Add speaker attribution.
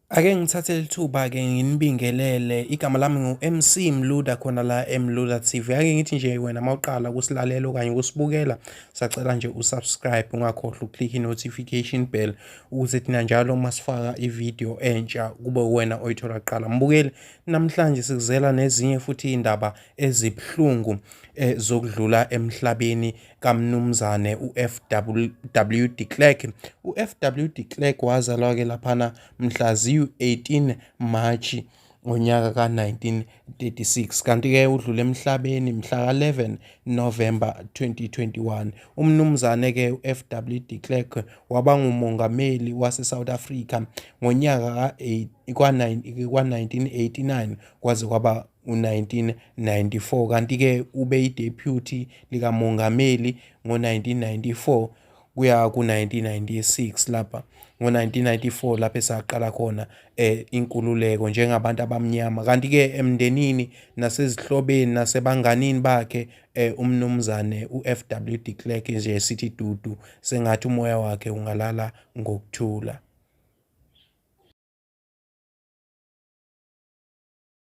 Speaker 1: Ake ngithathe lithuba-ke nginibingelele. Igama lami ngu-MC Mluda khona la eMluda TV. Ake ngithi nje wena uma uqala ukusilalela okanye ukusibukela, sacela nje usubscribe, ungakhohlwa ukuklikha i-notification bell ukuze thina njalo uma sifaka ividiyo entsha kube uwena oyithola kuqala. Mbukeli, namhlanje sikuzela nezinye futhi iy'ndaba ezibuhlungu zokudlula emhlabeni kaMnumzane u-FW de Klerk. U-FW de Klerk wazalwa-ke laphana mhla ziyu-18 March ngonyaka ka-1936 kanti-ke udlule emhlabeni mhla ka-11 November 2021. Umnumzane-ke u-FW de Klerk waba ngumongameli wase-South Africa ngonyaka ka-1989 kwaze kwaba u-1994 kanti-ke ubeyideputy likamongameli ngo-1994 kuya ku-1996 lapha ngo-1994 lapho esaqala khona inkululeko njengabantu abamnyama. Kanti-ke emndenini nasezihlobeni nasebanganini bakhe umnumzane u-FW de Klerk nje sithi dudu, sengathi umoya wakhe ungalala ngokuthula.